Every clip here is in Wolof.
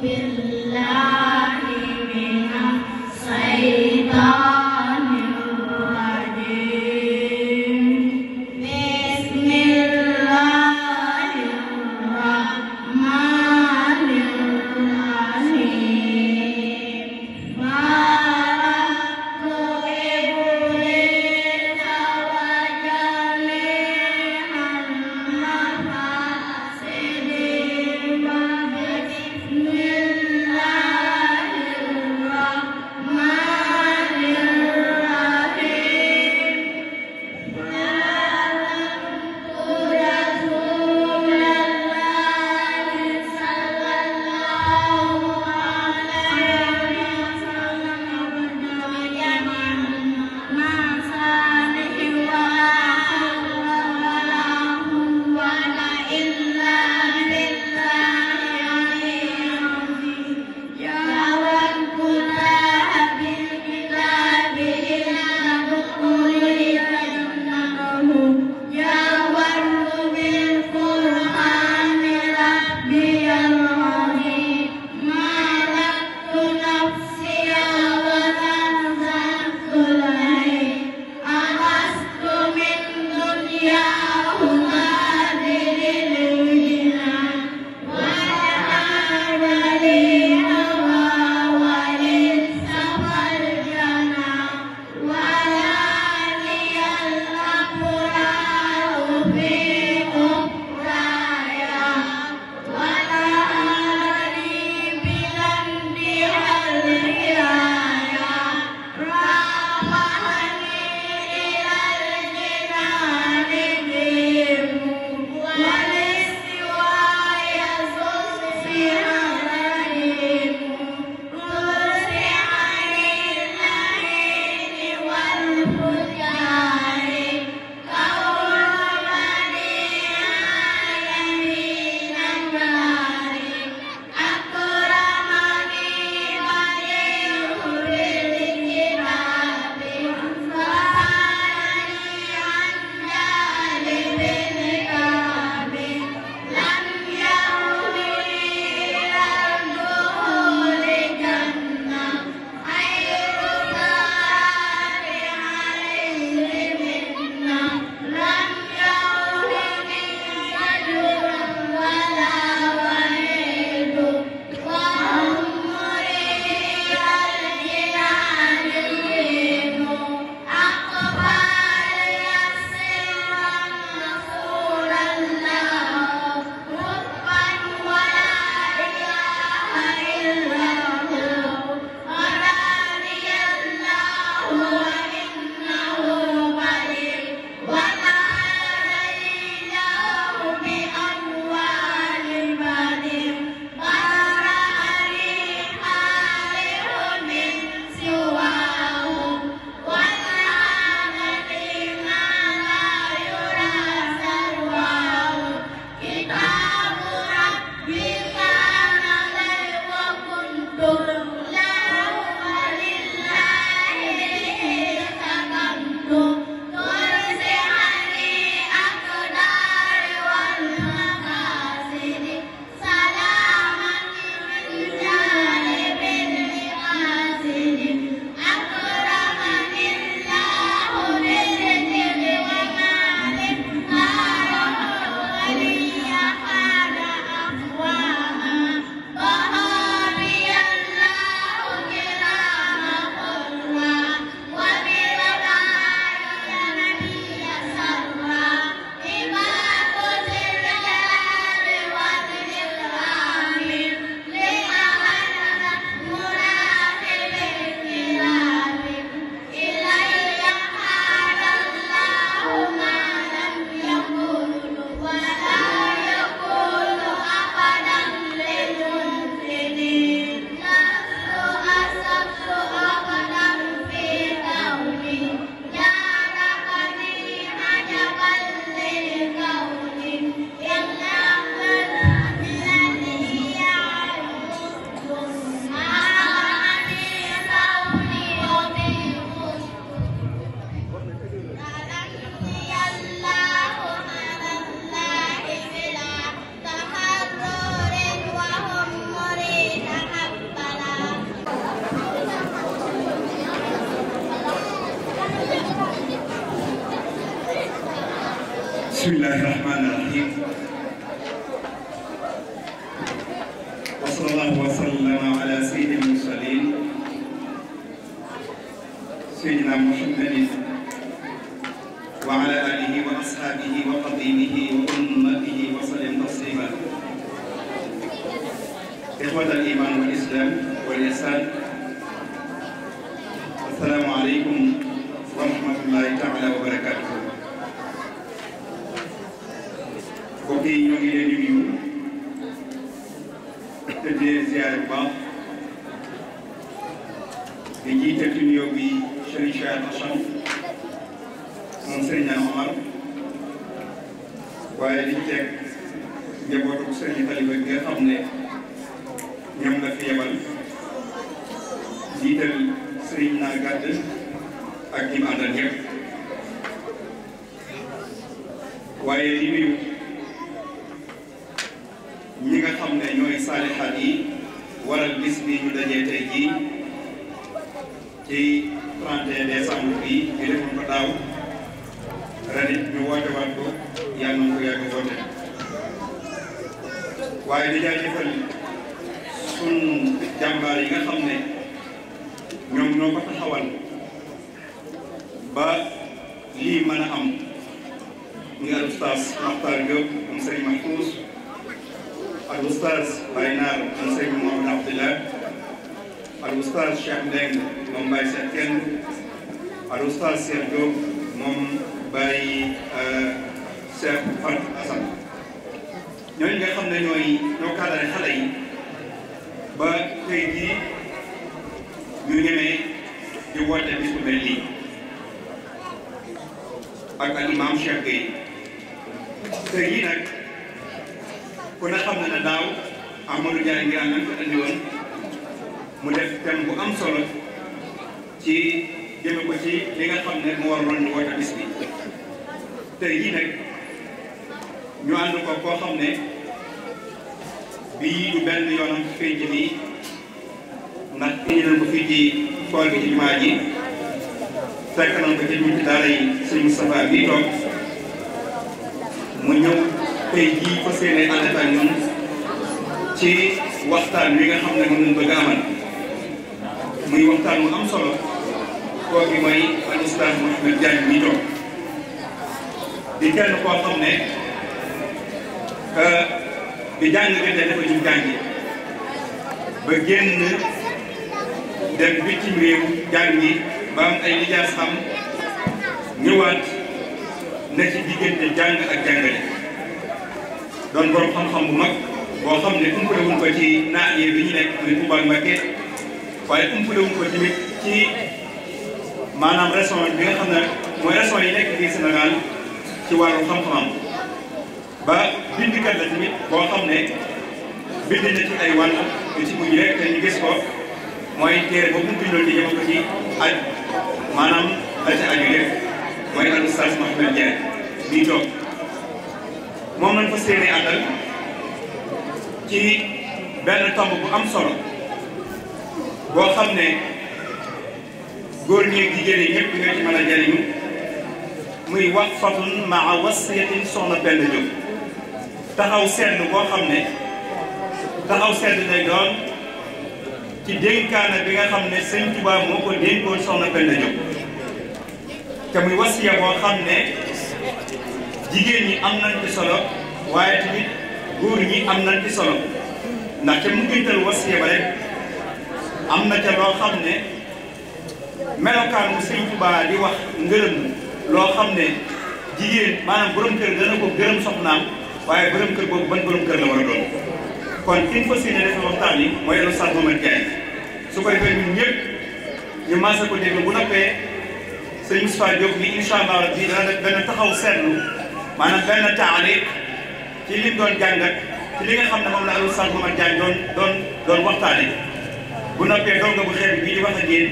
Bismillah الله الرحمن الرحيم وصلى الله وسلم على سيد المرسلين سيدنا محمد وعلى آله وأصحابه وقديمه وأمته وسلم تسليما. إخوة الإيمان والإسلام والإحسان، السلام عليكم ورحمة الله تعالى وبركاته. mbokk yi ñoo ngi leen di nuyu te di leen ziar bu baax di jiital ci nuyoo bi Serigne moom Serigne Omar waaye di teg njabootu Serigne Taliba bi nga xam ne ñoom la fi yebal jiital Serigne naa gàdd ak ñi mu àndal ñëpp waaye di nuyu ñi nga xam ne ñooy saalixaat yi waral bis bi ñu dajee tey jii ci 31 décembre bi ñu defoon ko daaw ren it ñu woote waat ko yàlla na ko yàgg woote waaye di jaajëfal sun jàmbaar yi nga xam ne ñoom ñoo ko taxawal ba lii mën a am muy al Oustaz Makhtar Diop moom Serigne Mahfouz al Oustaz Baye Naar moom Serigne Mohamed Abdillah al Oustaz Cheikh Ndeng moom Baye Cheikh Kenn al Oustaz Cheikh Diop moom Baye Cheikh Fat Assane ñooñu nga xam ne ñoo cadré xale yi ba tey jii ñu ñemee di woote bis bu mel nii ak al imam Cheikh Gueye tey jii nag ku ne xam na ne daaw Amadou Ndiaye ngi nañ ko andi woon mu def thème bu am solo ci jëme ko ci li nga xam ne mu waroon ñu woote bis bi tey jii nag ñu ànd ko koo xam ne bii du benn yoonam fii ci nii ndax indi nañ ko fii ci tool bi ci jumaa ji fekk nañ ko ci ñu ci daara yi sëñ Moustapha bii toog mu ñëw tey jii fas yéene ànd ak ñun ci waxtaan wi nga xam ne moom lañ bëgg a amal muy waxtaan mu am solo kooku mooy al Oustaz Mouhamed Diagne bii toog di kenn koo xam ne di jàng bi te dafa ñu jàngi ba génn dem bitim réew jàngi ba am ay lijaas xam ñëwaat na ci diggante jàng ak jàngale doon borom xam-xam bu mag boo xam ne umpale wuñ ko ci naaye bi ñu nekk muy Touba Mbacke waaye umpale wuñ ko tamit ci maanaam région bi nga xam ne mooy région yi nekk fii Sénégal ci wàllu xam-xamam ba bindkat la tamit boo xam ne bind na ci ay wàll li ci mujj rek te ñu gis ko mooy téere boobu mu bindoon di jëma ko ci aj maanaam la ci aju lépp mooy al Oustaz Mouhamed Diagne bii toog moom lañ fa séenee àndal ci benn tomb bu am solo boo xam ne góor ñi ak jigéen yi ñëpp nga ci mën a jariñu muy waqfatun maa wasiyatin soxna benn jóg taxaw seetlu boo xam ne taxaw seetlu lay doon ci dénkaana bi nga xam ne sëñ Tuubaa moo ko dénkoon soxna benn jóg te muy wasiya boo xam ne jigéen ñi am nañ ci solo waaye tamit góor ñi am nañ ci solo ndax ca mujjantal wasiya ba rek am na ca loo xam ne melokaan bu sëñ Tuubaa di wax ngërëm loo xam ne jigéen maanaam borom kër dana ko gërëm soxnaam waaye borom kër boobu ban borom kër la war a doon kon ki ñu fas yéene defee waxtaan yi mooy El Oustaz Mouhamed Diagne su ko defee ñun ñëpp ñu maase ko déglu bu noppee sëñ Moustapha Diop bi incha allah rabbi dana def benn taxaw seetlu maanaam benn taaliq ci li mu doon jàngat ci li nga xam ne moom la El Oustaz Mouhamed Diagne doon waxtaane bu noppee donga bu xeeb bii di wax ak yéen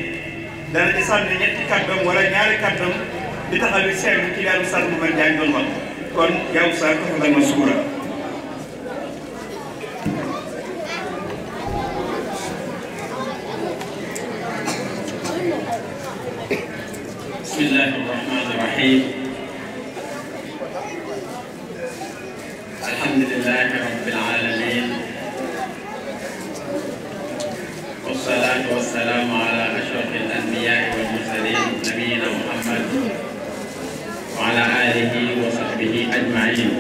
dana ci sànni ñetti kàddoom wala ñaari kàddoom di taxaw seetlu ci li El Oustaz Mouhamed Diagne doon wax kon yaa Oustaz ko nga ma suura bismillahi rahmani rahim والسلام على أشرف الأنبياء والمرسلين نبينا محمد وعلى آله وصحبه أجمعين.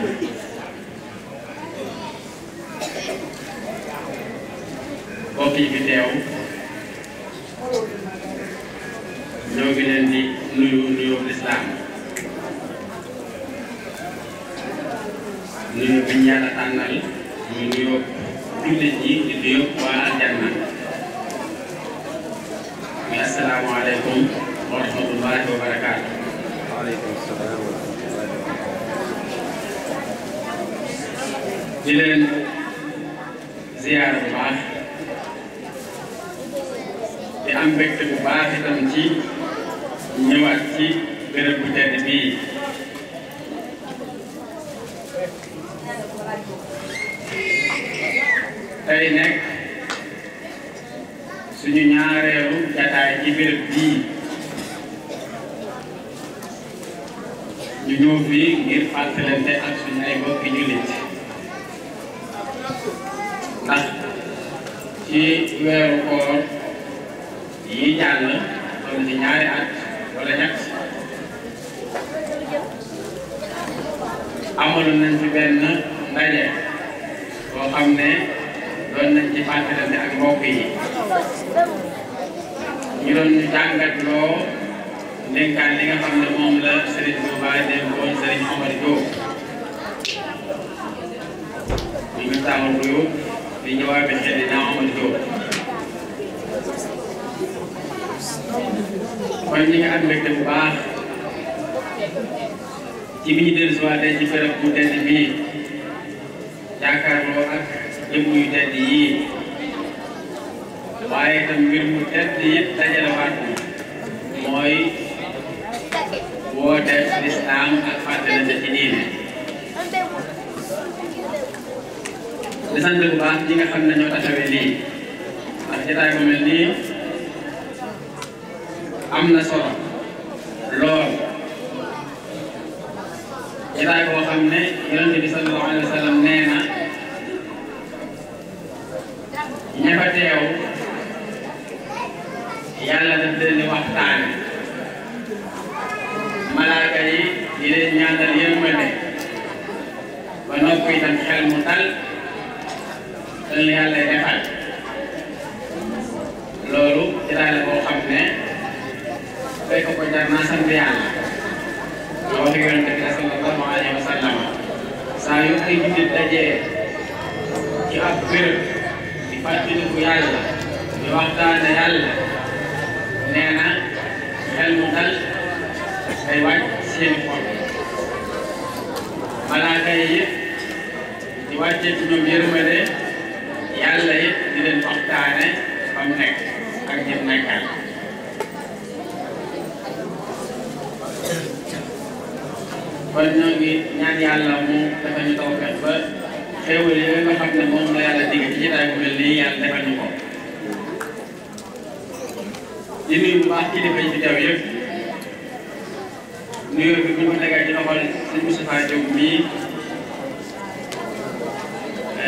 mbokk yi fi teew ñoo ngi leen di nuyu lislaam nuyu bi ñu yàlla tànnal muy nuyoo jullit yi di nuyu waa aljanna muy assalaamu aleykum wa rahmatullahi wa barakaatu. waaleykum salaam wa rahmatullahi wa barakaatu. di leen ziyaara bu baax di am mbégte bu baax itam ci ñëwaat ci béréb bu tedd bii tey nekk suñu ñaareelu jataay ci béréb bii ñu ñëw fii ngir fàttalante ak suñu ay mbokki jullit ndax ci weeru koor yi jàll toll ci ñaari at wala ñett amaloon nañ ci benn ndaje boo xam ne doon nañ ci fàttalante ak mbokk yi ñu doon ñu jàngat loo ndénkaan li nga xam ne moom la Serigne Touba dénkoon Serigne Omar Diop ñu ngi taamu nuyu di ñëwaat xel dina Omar Diop kon ñi nga am mbégte bu baax ci bi ñu dellusiwaatee ci béréb bu tedd bii jàkkaarloo ak jëmm yu tedd yii waaye itam mbir mu tedd yëpp dajale waat mooy woote lislaam ak fàttalante ci diine di sant bu baax ñi nga xam ne ñoo taxawee lii ndax jotaay bu mel nii am na solo lool jotaay boo xam ne yonent bi sallallahu alayhi wa sallam nee na ña fa teew yàlla daf leen di waxtaane malaaka yi di leen ñaanal yërmande ba noppi itam xel mu dal dañ la yàlla defal loolu jotaay la boo xam ne fekk ko jar naa sant yàlla ñoo wax yonent bi sallallahu alayhi wa sallam saa yu ay jullit dajee ci ab béréb di fàttaliku yàlla di waxtaane yàlla nee na xel mu dal day wàcc seeni xol malaaka yi it di wàccee ci ñoom yërmande yàlla it di leen waxtaane fa mu nekk ak ñëpp nekkal kon ñoo ngi ñaan yàlla mu dafa ñu tawfeex ba xéewal yooyu nga xam ne moom la yàlla digg ci jotaay bu mel nii yàlla defal ñu ko di nuyu bu baax kilifa yi fi teew yëpp nuyoo bi bu ñu ko tegaat ci loxol sëñ Moustapha Diop mii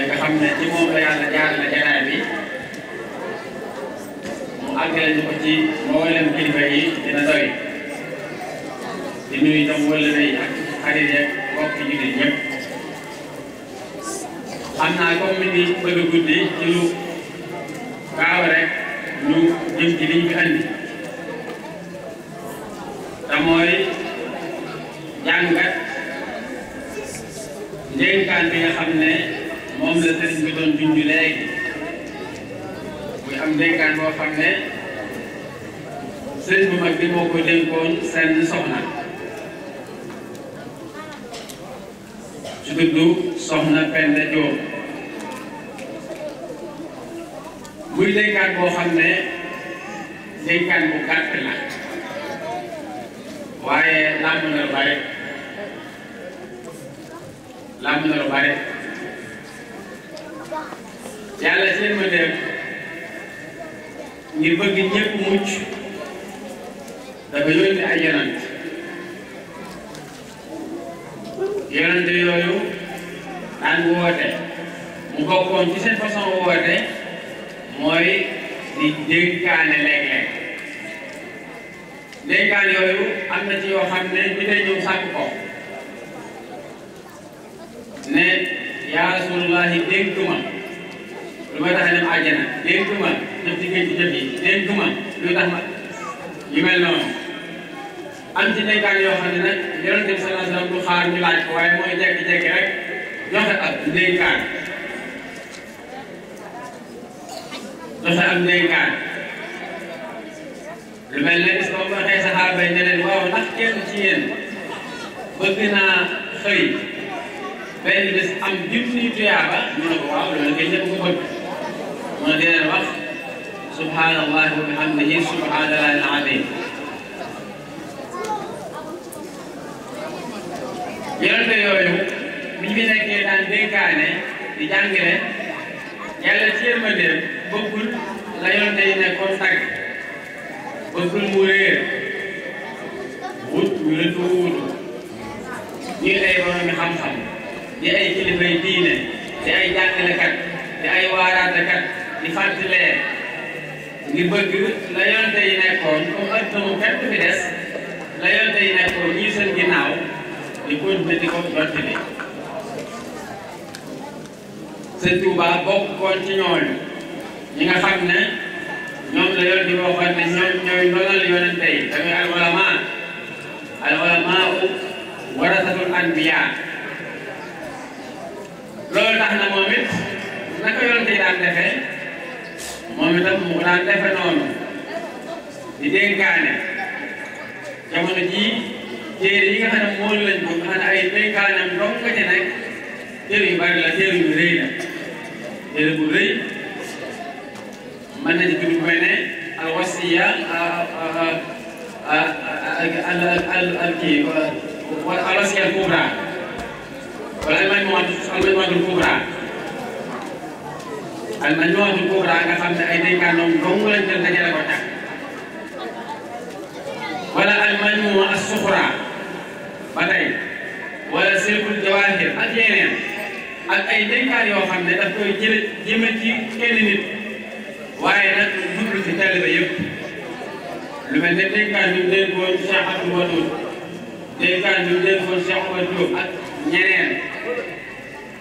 nga xam ne ci moom la yàlla jaarale jotaay bi mu àggale ñu ko ci mboolem kilifa yi dina doy di nuyu itam wëllëre yi ak xarit yeeg mbokk yi jullit ñëpp xam naa comme mi ngi bëgg a guddi ci lu gaaw rek ñu jëm ci liñ fi andi te mooy jàngat ndénkaan bi nga xam ne moom la sëriñ bi doon junj léegi muy am ndénkaan boo xam ne sëriñ bu mag bi moo ko dénkoon seen soxna su tudd soxna Penda Diop muy dénkaan boo xam ne dénkaan bu gàtt la waaye làmb na lu bare yàlla seen ma dem ngir bëgg ñëpp mucc dafa yónni ay yonant yooyu daan woote mu bokkoon ci seen façon woote mooy di dénkaane léeg-léeg dénkaane yooyu am na ci yoo xam ne bi day ñëw sàkk ko ne yaa Rasulullahi dénk ma lu may tax a dem àjjana dénk ma jëf ci gën ci jëf yi dénk ma lu tax ma yu mel noonu am ci dénkaane yoo xam ne nag Yonent bi sallallahu alayhi wa sallam du xaar ñu laaj ko waaye mooy jekki-jekki rek joxe ak dénkaan joxe am dénkaan lu mel ne bis boobu waxee saxaaba yi ne leen waaw ndax kenn ci yéen bëgg naa xëy benn bés am junni tuyaaba ñu ne ko waaw loolu kay ñëpp ko bëgg mu ne di leen wax subhanallahi wa bihamdihi subhanallahi al-azim yonente yooyu bi ñu fi nekkee daan dénkaane di jàngale yàlla ci yërmandeem bëggul la yonente yi nekkoon tàgg bëggul mu réer wut ñu la tuutu ñuy ay borom xam-xam di ay kilifay diine di ay jàngalekat di ay waaraatekat di fàttalee ngir bëgg la yonente yi nekkoon comme adduna moom kenn du fi des la yonente yi nekkoon ñii seen ginnaaw di continuer di ko jottali Sëñ Tuubaa bokkoon ci ñooñu ñi nga xam ne ñoom la yoon di waxoon ne ñoom ñooy ndonal yonente yi tamit al ulamaa warasatul anbiyaa loolu tax na moom it naka yonente yi daan defee moom itam mu daan defe noonu di dénkaane jamono jii téere yi nga xam ne moom lañ ko nga xam ne ay dénkaanam dong nga ca nekk téere yu bari la téere yu rëy la téere bu rëy mën nañu tudd bu mel ne al wasiya al kii wala al wasiya al kubra wala al majmuatul kubra al majmuatul kubra nga xam ne ay dénkaanam dong lañ jël dajale ko tàkk wala al majmua as suxra ba tey wala silkul jawaahir ak yeneen ak ay dénkaan yoo xam ne daf koy jëme ci kenn nit waaye nag jublu ci taalibe yëpp lu mel ne dénkaan bi mu dénkoon Cheikh Abdou Wadoud dénkaan bi mu dénkoon Cheikh Omar Diop ak ñeneen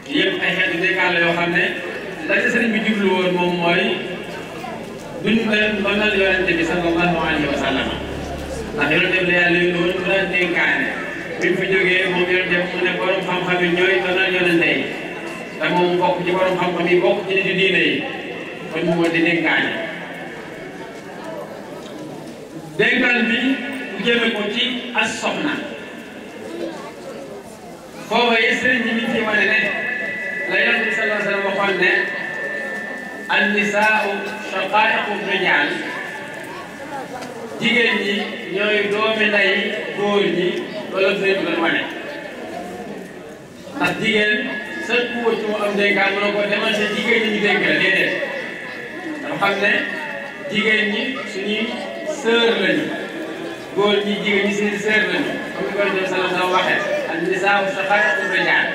yëpp ay xeetu dénkaan la yoo xam ne la ca sëriñ bi jublu woon moom mooy dundal ndonal yonente bi sallallahu alayhi wa sallam ndax yonente bi la yàlla yu doon mu daan dénkaane bi mu fi jógee moom yonente bi mu ne borom xam-xam yi ñooy ndonal yonente yi te moom bokk ci borom xam-xam yi bokk ci nitu diine yi kon mu moo di dénkaane dénkaan bi jëme ko ci as soxna foofa yi sëriñ bi ci wane ne la yonent bi sallallahu alayhi wa sallam waxoon ne an nisaa'u shaqaa'iqu rijaal jigéen ñi ñooy doomi nday góor ñi loolu sëriñ bi doon wane ndax jigéen sët ku wëcc mu am dénkaan mu ne ko demal sa jigéen ñi ñu dénk la déedéet dafa xam ne jigéen ñi suñuy sœur lañu góor ñi jigéen ñi suñuy sœur lañu comme ni ko Yonent bi sallallahu alayhi wa sallam waxee an nisaa'u shaqaa'iqu rijaal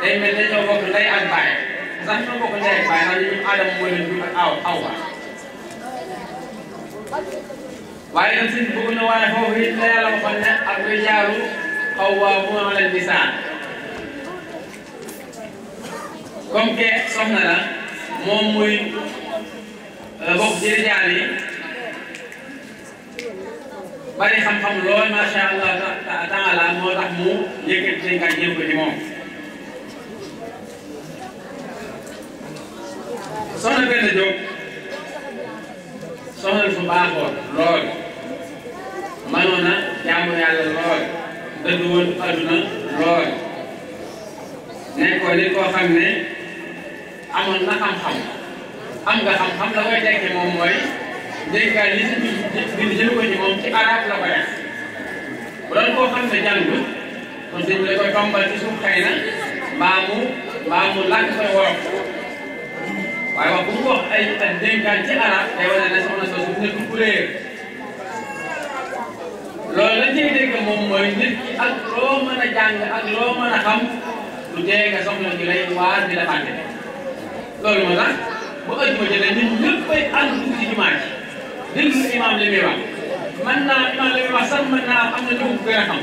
day mel ne ñoo bokk ndey ak baay sax ñoo bokk ndey ak baay ndax ñu Aadama moo leen jur ak Awa waaye nag suñ bëgg na waaye foofu it la yàlla waxoon ne ak rijaalu qawwaamuuna ala nisaa comme que soxna la moom muy bokk ci rijaal yi bari xam-xam lool macha allah taala moo tax mu yëkkati dénkaan jëm ko ci moom. soxna benn Diop soxna su baaxoon lool mënoon na jaamu yàlla lool dëddu woon adduna lool nekkoon nit koo xam ne amoon na xam-xam am nga xam-xam la koy tekki moom mooy dénkaan li si bind jël ko ci moom ci arab la ko def bu doon koo xam ne jàng kon sëñ bi da koy tombal ci suuf xëy na mbaa mu làkk koy wolof waaye wax bu mu wax ay dénkaan ci arab day wane ne soxna soosu nekk ku réer loolu lañ ciy dégg moom mooy nit ki ak loo mën a jàng ak loo mën a xam du tee nga soxla ñu lay waar di la fàtte loolu moo tax bu àjjuma jëlee nit ñëpp ay ànd dugg ci jumaa ji déglu imaam li muy wax mën naa imaam li muy wax sax mën naa am na ñu ko gën a xam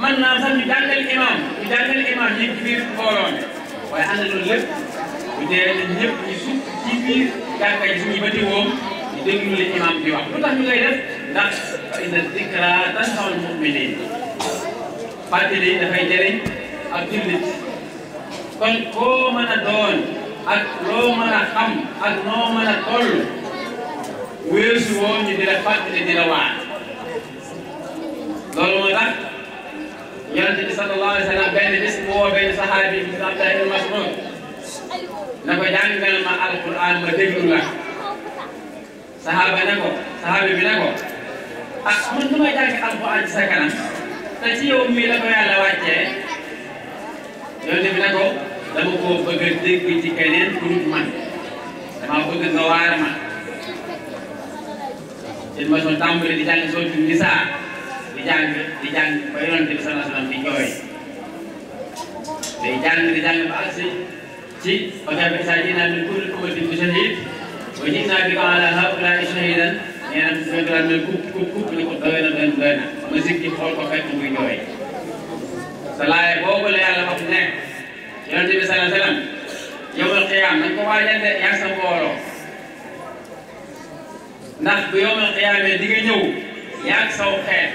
mën naa sax ñu jàngal imaam yi ci biir mbooloo mi waaye ànd loolu lépp bu dee ñëpp ñu sukk ci biir jàkka ji suñu bëti woom ñu déglu li imaam di wax lu tax ñu koy def ndax inna zikra tanfa'ul mu'minin fàttali dafay jëriñ ak jullit kon koo mën a doon ak loo mën a xam ak noo mën a toll weesu woo ñu di la fàttali di la waar loolu moo tax Yonent bi sallallahu alayhi wa sallam benn bis mu woo benn saxaabi bi Abdullah ibn Mas'ud na ko jàngal ma alquran ma déglu la saxaabi bi ne ko ah man nu may jàng alquran ci sa kanam te ci yow mii la ko yàlla wàccee Yonent bi ne ko dama koo bëgg a dégg ci keneen ku dul man dama bëgg nga waar ma il ma son tàmbali di jàng soo tudd Nisaa di jàng ba Yonent bi sallallahu alayhi wa sallam di jooy day jàng ba agsi ci wa kayfa izaa ji'naa min kulli ummatin bi shahiid wa ji'naa bika alaa haa'ulaa'i shahiidan nee na su fekkee daal kub ni ko doy na ma siggi xool ko fekk muy jooy sa laay boobu la yàlla wax ne Yonent bi sallallahu alayhi wa sallam yawmal qiyaam nañ ko waajal de yaa sa mbooloo ndax bu yawmal qiyaamee di nga ñëw yaa saw xeet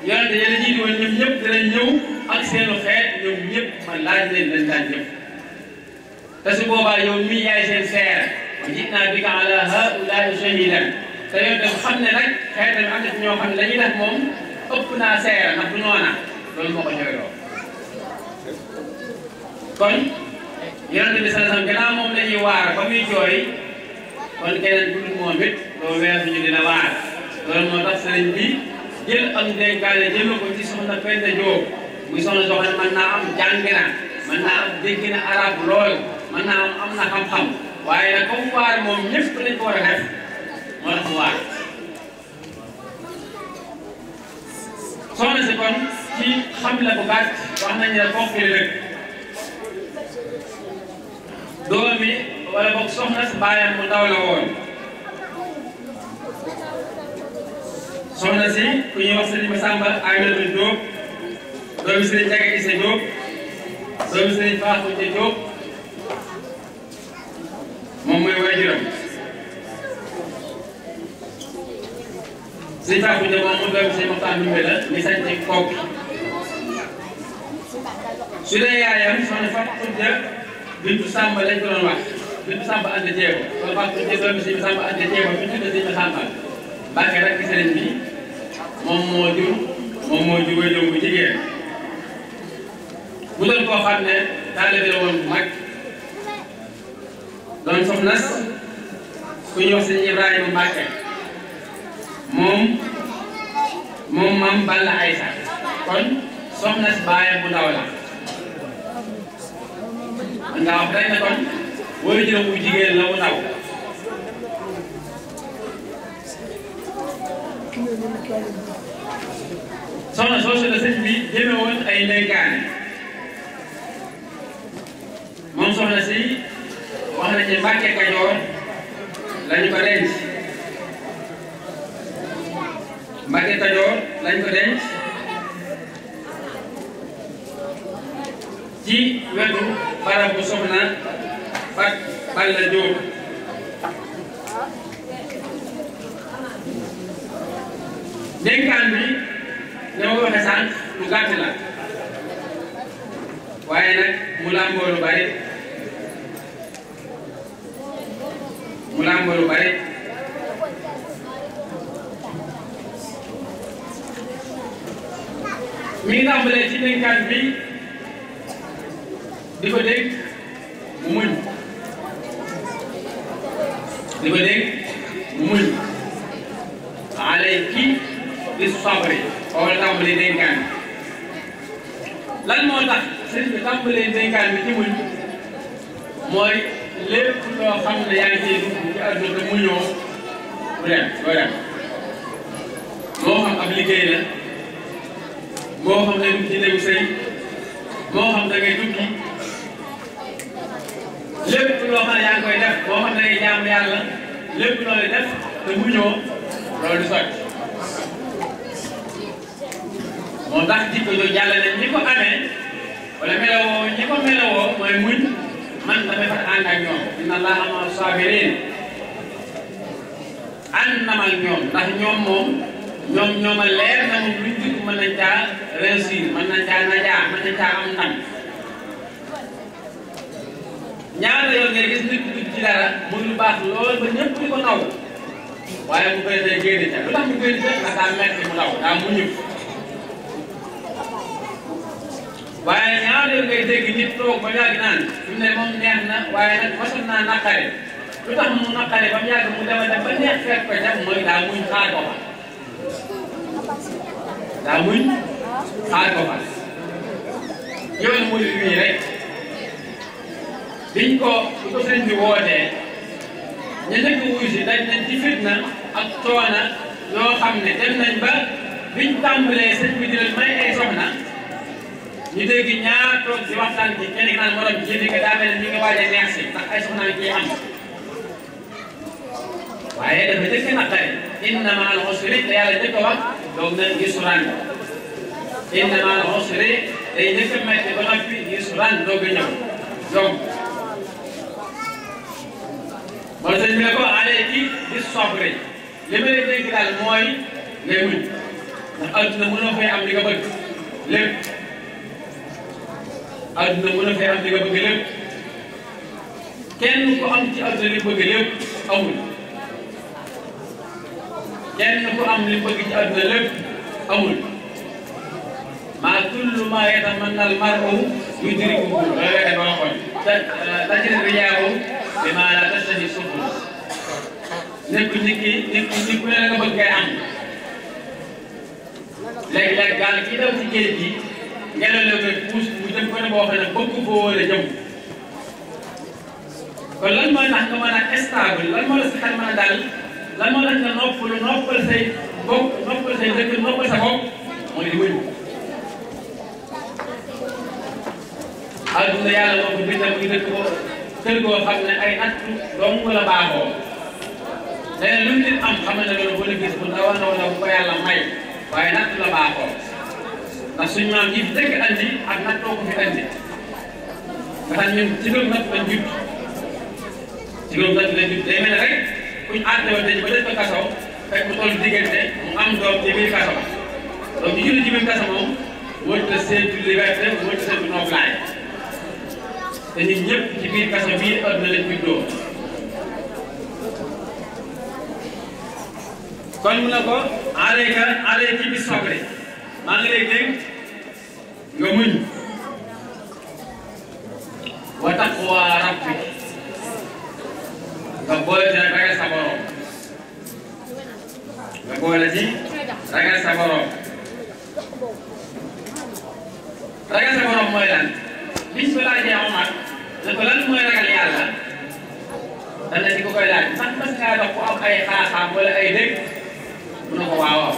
Yonent yi la jiitu woon ñoom ñëpp dinañ ñëw ak seenu xeet ñoom ñëpp man laaj leen dañ daan jëf te su boobaa yow mii yaay seen seere wa ji'naa bika alaa haa'ulaa'i shahiidan te yow tam xam ne nag xeetam am na ci ñoo xam ne la ñuy def moom ëpp naa seere ndax du noona loolu moo ko jooyloo kon Yonent bi sallallahu alayhi wa sallam gannaaw moom la ñuy waar ba muy jooy kon keneen ku dul moom it loolu weesu ñu dina waar loolu moo tax sëriñ bi jël am dénkaane jëme ko ci soxna Penda Diop muy soxna soo xam ne mën naa am jàng na mën naa am dégg na arab lool mën naa am na xam-xam waaye nag comme waar moom ñëpp lañ ko war a def moo tax mu waar soxna si kon ci xam la bu gàtt wax nañ ne kooku la rek doomi wala boog soxna si baayam mu ndaw la woon soxna si ku ñuy wax Serigne Massamba Aminata Diop doomi Serigne Ndiaga Issa Diop doomi Serigne Fatou Diop moom mooy waajuram Serigne Fatou Diop moom mu doomi Serigne Mokhtar Ndoumbé la mi sañ ci Koki su dee yaayam soxna Fatou Diop Bintu Samba lañ ko doon wax Bintu Samba ànd jéego kon Fatou Diop doomi Serigne Samba ànd jéego bi ñu tuddee Serigne Samba Mbacke rek ci sëriñ bi moom moo jur wéyoo bu jigéen bu doon koo xam ne taalibe la woon bu mag doon soxna ku ñuy wax sëñ Ibrahima Mbacke moom maam Balla Aysa kon soxna si baayam bu ndaw la man nga wax rek ne kon wéyoo bu jigéen la bu ndaw soxna soosu la sëñ bi jëme woon ay ndénkaane moom soxna si wax nañ ne Mbàkke Kajoor lañu ko denc Mbàkke Kajoor lañ ko denc ci wetu barabu soxna Fat Balla Diop dénkaan bi ne ma ko waxee sànq lu gàtt la waaye nag mu làmboo lu bari mi ngi tàmbalee ci dénkaan bi di ko dégg mu muñ alayki bis sabri wala tàmbalee dénkaan lan moo tax sëriñ bi tàmbalee dénkaan bi ci muñ mooy lépp loo xam ne yaa ngi ciy dugg ci àdduna te muñoo du dem doo dem moo xam ab liggéey la moo xam ne dugg ci néegu sëy moo xam da ngay tukki lépp loo xam ne yaa ngi koy def boo xam ne day jaamu yàlla lépp looy def te muñoo loolu du sotti moo tax jikko jooju jàll nañ ñi ko amee wala melawoo ñi ko melawoo mooy muñ man damay fa ànd ak ñoom inna allaha ma'a sabirin ànd na ma ak ñoom ndax ñoom moom ñoom a leer na moom luñ dugg mën nañ caa réussir mën nañ caa najaa mën nañ caa am ndam ñaata yoon ngay gis nit dugg ci dara muy lu baax lool ba ñëpp di ko naw waaye mu koy day génn ca lu tax mu génn ca ndax daa metti mu daw daa mu ñëpp waaye ñaata yoon ngay dégg nit toog ba yàgg naan fi mu ne moom neex na waaye nag mosoon naa naqare lu tax mu naqare ba mu yàgg mu dema dem ba neex fekk ko ca mooy daa muñ xaar ko fa daa muñ xaar ko fa yoon muy lii rek biñ ko sëñ bi wootee ñu nekk wuyu si dañ nañ ci fitna ak toona yoo xam ne dem nañ ba biñ tàmbalee sëñ bi di leen may ay soxna ñu dégg ñaar toog di waxtaan ci kenn ki naan morom ji nga daa mel ne ñu ngi waaj a neex si ndax ay soxna ciy am waaye dafa jëkk naqari inna ma'al usri te yàlla jëkk a wax doog na yusran inna ma'al usri day jëkk a metti ba noppi yusran doog a ñëw donc mooy sëñ bi ne ko alayki bis sabri li ma lay dégg daal mooy ngay muñ ndax adduna mënoo fay am li nga bëgg lépp adduna mënoo fay am li nga bëgg lépp kenn ku am ci adduna li bëgg lépp amul kenn ku am li bëgg ci adduna lépp amul maa kullu maa yatamanna al mar'u yudrikuhu loolu la ko waxoon tajri riyaahu bimaa laa tashtahi subul nit ku ne la nga bëgg ngay am léegi-léegi gaal kii daw ci géej gi ngelaw la koy puus mu jëm ko ne boo xam ne bëgg foo war a jëm kon lan mooy tax nga mën a stable lan moo la si xel mën a dal lan moo tax nga noppal say bopp noppal say dëkk noppal sa bopp mooy di wëñ adduna yàlla moo ko bindal muy dëkk boo kër goo xam ne ay at dong la baaxoo leneen lu nit am xam ne loolu bénéfice bu ndaw a ndaw la bu ko yàlla may waaye natt la baaxoo ndax suñu maam yi fi dëkk andi ak nattoo ko fi andi nga xam ñun ci loolu natt lañ judd ci loolu natt lañ judd day mel ne rek kuñ àttewoon dañu ba def ko kaso fekk mu toll diggante mu am doom ci biir kaso donc ñu julli ci biir kaso moom wërta ta séentu liberté wërta ta séentu noflaay te ñun ñëpp ci biir kaso bii àdduna lañ juddoo kon mu ne ko alayka bi sabri maa ngi lay dégg nga muñ wa taqwa rabbik nga boole ci ragal sa borom nga boole ci ragal sa borom ragal sa borom mooy lan biñ ko laajee Omar ne ko lan mooy ragal yàlla dana ci ko koy laaj ndax mas ngaa dox ku am ay xaaxaam wala ay dégg mu ne ko waaw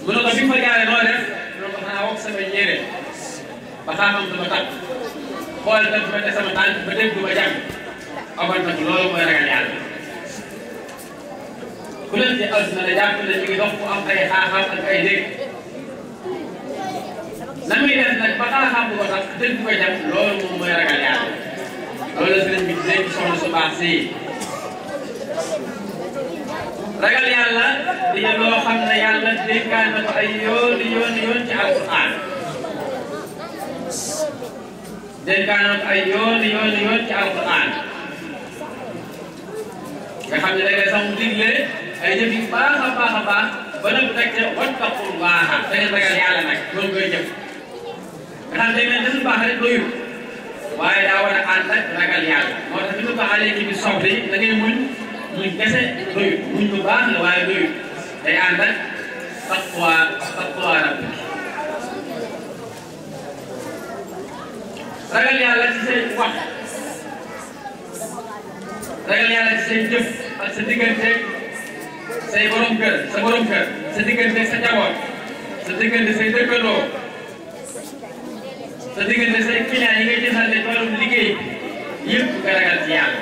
mu ne ko bi ma jaaree noo def mu ne ko xanaa wokk sama yére ba xaaxam du ma takk xool dem ba te sama tànk ba dégg du ma jàng Omar nag loolu mooy ragal yàlla ku leen ci àdduna la jàpp ne ñu ngi dox ku am ay xaaxaam ak ay dégg na muy def nag ba xaaxaam bu ko tax dégg du ko jàng loolu moom mooy ragal yàlla loolu la sëriñ bi dégg soxna su baax si ragal yàlla di loo xam ne yàlla dénkaan na ko ay yoon ci alquran dénkaan na ko ay yoon ci alquran nga xam ne léeg-léeg sax mu digle ay jëf yu baax a baax a baax ba nag teg ca wattaqullaaha da ngeen ragal yàlla nag loolu koy jëf nga xam ne dañu baax rek doyul waaye daa war a ànd ak ragal yàlla moo tax bi ñu ko alayki bi sabri da ngay muñ kese doyul muñ bu baax la waaye doyul day ànd ak taqwa rabbik ragal yàlla ci say wax ragal yàlla ci say jëf ak sa diggante say borom kër sa diggante sa njaboot sa diggante say dëkkandoo sa diggante say client yi ngay jëfandikoo ci wàllum liggéey yëpp nga ragal ci yàlla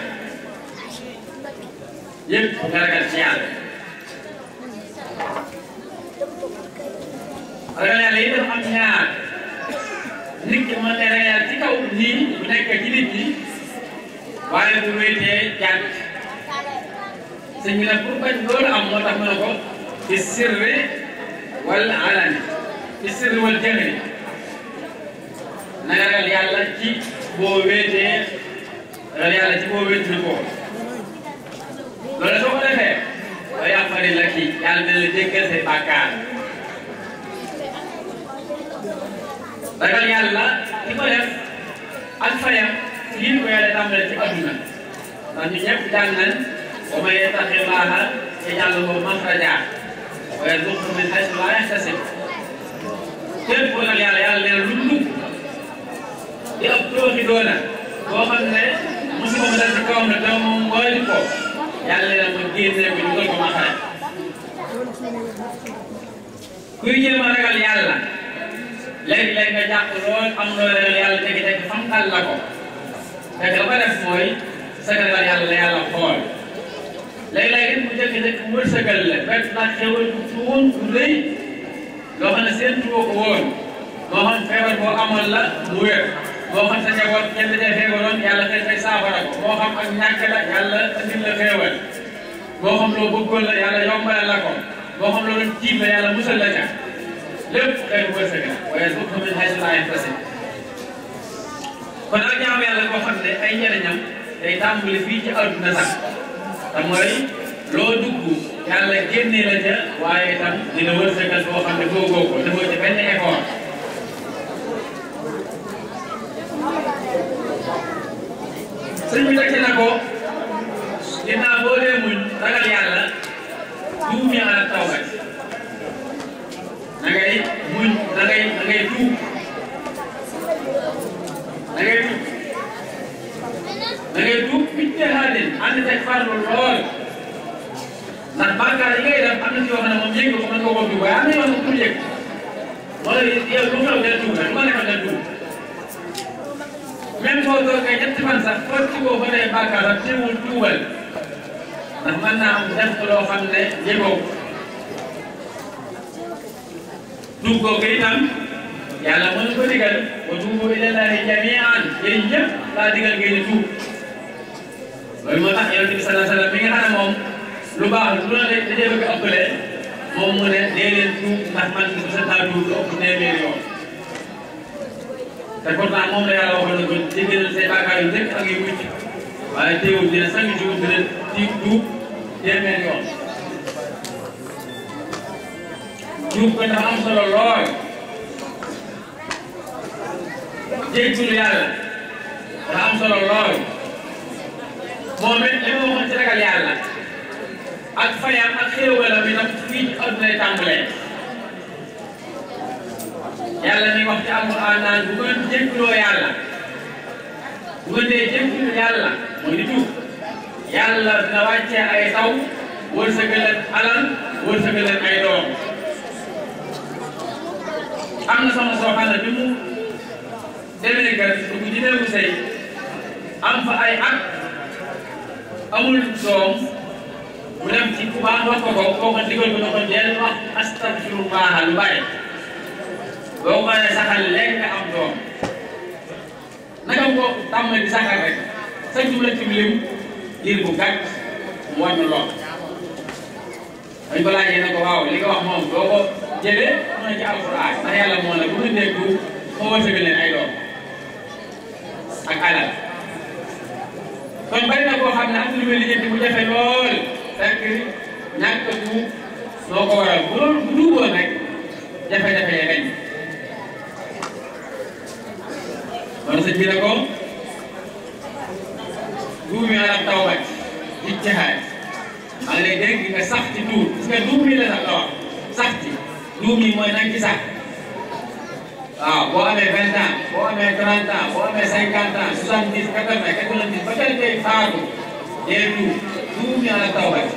yëpp nga ragal ci yàlla ragal yàlla yi dafa am ñaar nit ki mën na ragal ci kaw nii bu nekk ci nit ñi waaye bu wéetee jàpp sëñ bi nag pour bañ loolu am moo tax mu ne ko fi sirri wal alani fi sirri wal jahri na nga ragal yàlla ci boo wéetee ragal yàlla ci boo wéet na ko loolu soo ko defee ba yàqari la kii yàlla dina la jéggal say bàkkaar ragal yàlla ki ko def ak fayam lii ko yàlla tàmbale ci adduna ndax ñu ñëpp jàng nañ wa man yattaqillaaha yaj'al lahu maxrajaa wa yarzuqhu min haysu laa yahtasib képp ku ragal yàlla yàlla nee na lu dugg di ab tooxi doona boo xam ne musiba ma dal ci kawam ne dama moom ngoytu ko yàlla nee na ma génnee ko dugal ko maxraj kuy jéem a ragal yàlla léegi-léegi nga jàpp lool am loo ragal yàlla tegi-tegi famtal la ko fekk la ko def mooy sa ragal yàlla la yàlla xool léegi-léegi mu jëkk-jëkk wërsëgal la fekk ndax xewal bu tuwoon bu rëy loo xam ne seen tuwo ko woon moo xam feebar boo amoon la mu wér moo xam sa njaboot kenn dajee feebaroon yàlla xëy fay saafara ko moo xam ak ñàkk la yàlla andil la xeewal moo xam loo bëggoon la yàlla yombalal la ko moo xam loolu tiit la yàlla musal la ca lépp xeetu wërsëg la waaye yarzuqhu min haysu laa yahtasib kon ak jaamu yàlla boo xam ne ay njëriñam day tàmbali fii ci adduna sax te mooy loo dugg yàlla génne la ca waaye itam dina wërsëgal boo xam ne googoo ko defoo ci benn effort sëñ bi teg na ko ginnaaw boo dee muñ ragal yàlla duumi ala tawbat na ngay muñ na ngay tuub na ngay tuub ijtihaadin ànd teg farlu lool ndax bàkkaar yi ngay def am na ci yoo xam ne moom yëg nga ko mën nga ko tuub waaye am na yoo xam ne pour yëg wala yow lu xew del tuub rek lu ma nekkal del tuub même soo toogee ñetti fan sax foo ci boo fa dee bàkkaar sax teewul tuubal ndax mën naa am def ko loo xam ne yëgoo tuub googu itam yàlla mën ko digal wa tuubu ilallaahi jamii'an yéen ñëpp laa digal ngeen di tuub loolu moo tax yonent bi sallallahu alayhi wa sallam mi nga xam ne moom lu baax lu la dajee bëgg ëppale moom mu ne dee leen tuub ndax man bu sa taa tuub lu ëpp téeméeri yoon te pourtant moom la yàlla waxoon na ko jéggalal say bàkkaar yu njëkk ak yu mujj waaye teewul dina chaque jour dina tuub téeméeri yoon tuub ko dafa am solo lool jéggulu yàlla dafa am solo lool moom it li ma waxoon ci ragal yàlla ak fayam ak xéewalam bi nag fii ci àdduna lay tàmbalee yàlla mi wax ci alxuraan naan bu ngeen jégguloo yàlla bu ngeen dee jéggulu yàlla mooy di tuub yàlla dina wàccee ay taw wërsëgal leen alal wërsëgal leen ay doom am na soxna soo xam ne bi mu demee kër dugg ci néegu sëy am fa ay at amul doom mu dem ci ku baax wax ko koo ko digal ko ne ko del wax astagfirullah lu bari boo ko saxal léegi nga am doom naka ko tàmm di saxal rek sa jumla ci lim diir bu gàtt mu wàññi lool dañ ko laajee ne ko waaw li nga wax moom doo ko jëlee mu ne ci alxuraan ndax yàlla moo ne bu ñu dégg moo wërsëgal leen ay doom ak alal kon bari na koo xam ne am na lu muy lijjanti bu jafe lool fekk ñàkk a tuub noo ko waral bu loolu bu duuboon rek jafe-jafe ya gañ loolu sëñ bi ne ko duumi alam tawbat ijtihaad maa ngi lay dégg nga sax ci tuub parce que duumi la sax la wax sax ci duumi mooy nañ ci sax waaw boo amee 20 ans boo amee 30 ans boo amee 50 ans 70 80 90 ba tey tey faatu dee duumi alam tawbat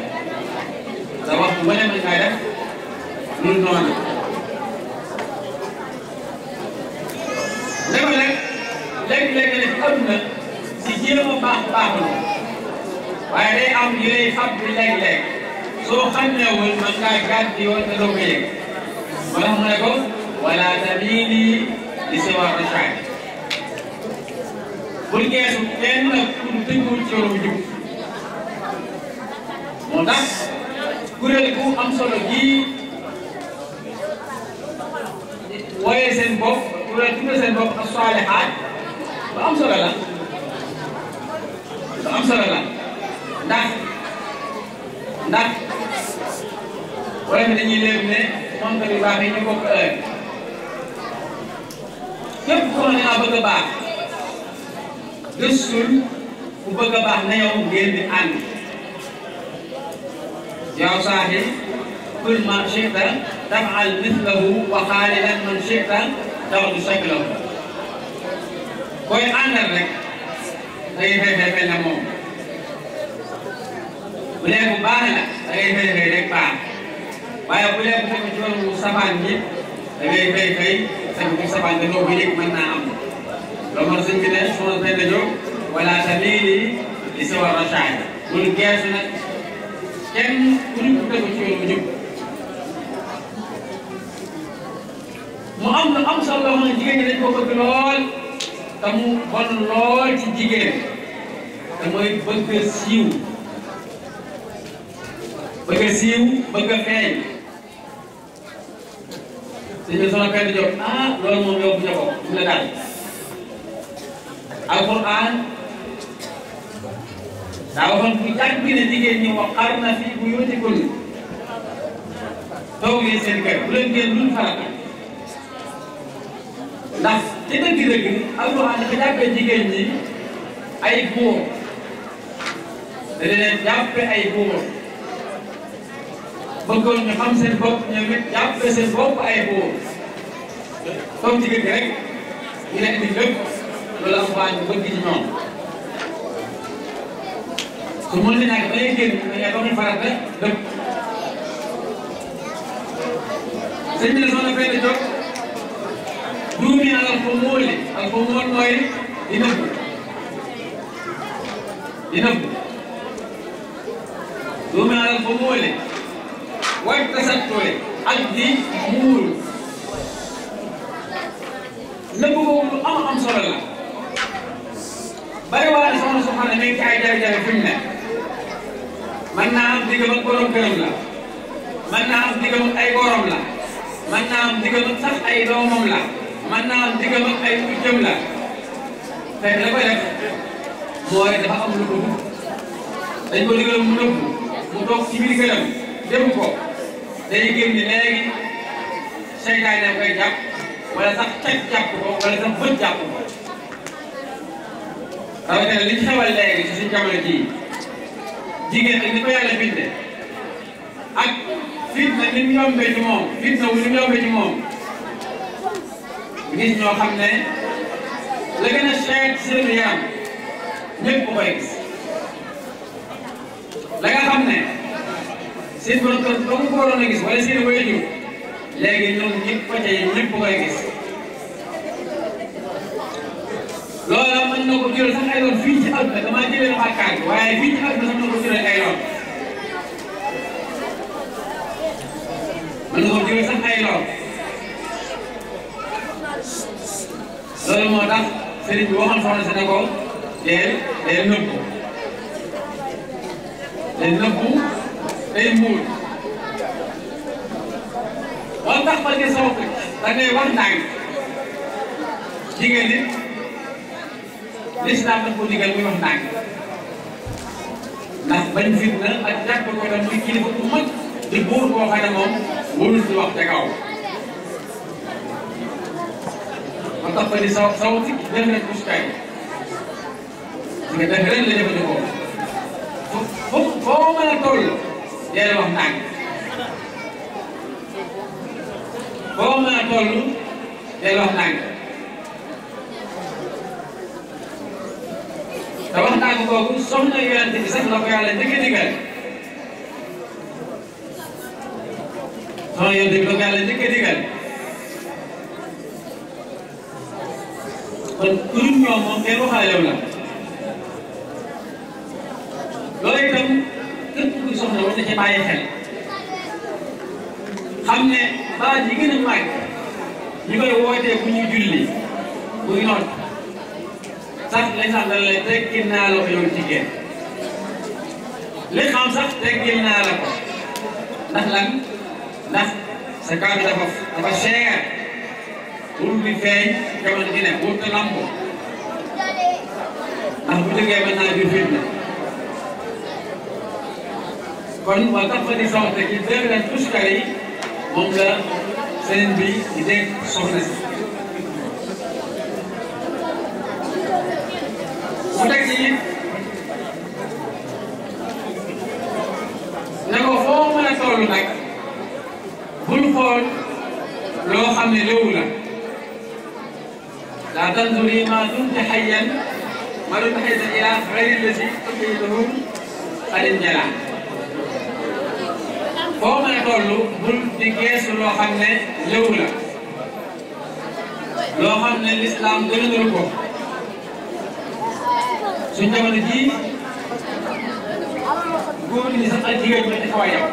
sa waxtu bu ne mën ngaa def loolu noonu léegi nag léegi-léegi nag ci àdduna si jéem a baax baaxul waaye day am yu lay fab bi léeg-léeg soo xàmmeewul man ngaa gàtt yoon te doo ko yëg moo tax mu ne ko wala tamili li siwa rashad bul geesu kenn nag pour tënkuwul ci yoonu jub moo tax kuréel bu am solo gii wooyee seen bopp kuréel tudde seen bopp ak saalihaat lu am solo la lu am solo la ndax wala mi dañuy léegi ne montre yu baax yi ñu bokk ëllëg képp koo ne nga bëgg a baax gëstul ku bëgg a baax na yow ngeen di ànd yow saaxi kul ma shi'ta taf'al mithlahu wa xaalilan man shi'ta taxdu shaklahu koy àndal rek day fay na moom bu dee bu baax la da ngay fay rek baax waaye bu dee bu fekk ci yoonu safaan bi da ngay fay fekk ci safaan bi loo ko yëg mën naa am loolu moo sëñ bi ne suma benn jóg wala tamili li siwa rashad bul geesu nag kenn ku ñu ko tegu ci yoonu jub mu am lu am solo loo xam ne jigéen ñi dañ ko bëgg lool te mu bon lool ci jigéen te mooy bëgg siiw bëgg a feeñ suñu sama benn jóg loolu moom yow bu ñu ko mu la daal alquran daa waxoon bu jàkk bi ne jigéen ñi waqarna fi buyutikunna toog leen seen kër bu leen génn luñ farata ndax ci dëgg-dëgg alquran dafa jàppee jigéen ñi ay buur da leen jàppe ay buur bëggoon ñu xam seen bopp ñoom it jàppe seen bopp ay buur toog ci kër gi rek ñu ne indi lépp loolu alquran bu bëgg ci ñoom su mën na ñàkk ba ngay génn da ngay doon farata dëpp sëñ bi ne soxna Penda Diop duumi alal ko móole al ko móol mooy di nëbbu duumi alal ko móole way tasattoole ak di muuru nëbbu boobu lu am solo la bari waa ne soxna su xam ne mi ngi ci ay jafe-jafe fi mu ne mën naa am diggam ak borom këram la mën naa am diggam ak ay gorom la mën naa am diggam ak sax ay doomam la mën naa am diggam ak ay ujjam la fekk la koy def mooy dafa am lu ko dugg dañ ko digal mu nëbbu mu toog ci biir këram dem ko day génn léegi seytaane koy jàpp wala sax cag jàpp ko wala sax bët jàpp ko rawatina li ñu xewal léegi ci suñu jamono jii jigéen ak ni ko yàlla bindee ak fitna ni mu yombee ci moom fitna wu ni mu yombee ci moom gis ñoo xam ne la gën a cher ci seen yaram ñëpp koy gis la nga xam ne seen borom kër ba mu ko waroon a gis wala seen waajur léegi ñoom ñëpp ko ca ñëpp koy gis loola mën na ko jural sax ay loon fii ci àdduna damaa jëlee na bàkkaar bi waaye fii ci àdduna sax na ko jural ay loon mën na ko jural sax ay loon loolu moo tax sëriñ bi waxoon soxna si ne ko deel nëbbu day muur moo tax ba nga soog da ngay wax ndànk jigéen nit l'islam dañ ko digal muy wax ndànk ndax bañ fitna ak jàpp ko tam muy kilifa bu mag di buur boo xam ne moom warul di wax ca kaw moo tax ba ni saw si def rek muskay nga def rek la jëfandikoo foo mën a toll dee wax ndànk foo mën a toll dee wax ndànk te wax ndànk kooku soxna yonent bi sax la ko yàlla njëkk a digal soxna yonent bi la ko yàlla njëkk a digal kon ku dul ñoom moom kenn waxaalew la rawatina war na ci bàyyi xel xam ne baat yi gën a màgg ñi koy wootee bu ñu julli muy noot sax lañ sax dañ lay teggil naa la ko yow jigéen li xam sax teggil naa la ko ndax lan ndax sa kaw bi dafa cher pour bi feeñ jamono gi ne pour te lambo ndax bu jógee mën naa jur fitna kon waa tax fa di sawte ci dégg leen tuskar yi moom la sëriñ bi di dégg soxna si mu teg ci it ne ko foo mën a toll nag bul xool loo xam ne léwu la laa tanzuri maa dumta hayyan maa dumta hayyan ilaa ghayri llazi tuqiiduhu qad jala foo mën a toll bul di geesu loo xam ne léwu la loo xam ne lislaam gënalu ko suñ jamono jii góor ñi sax ak jigéen ñi dafa yem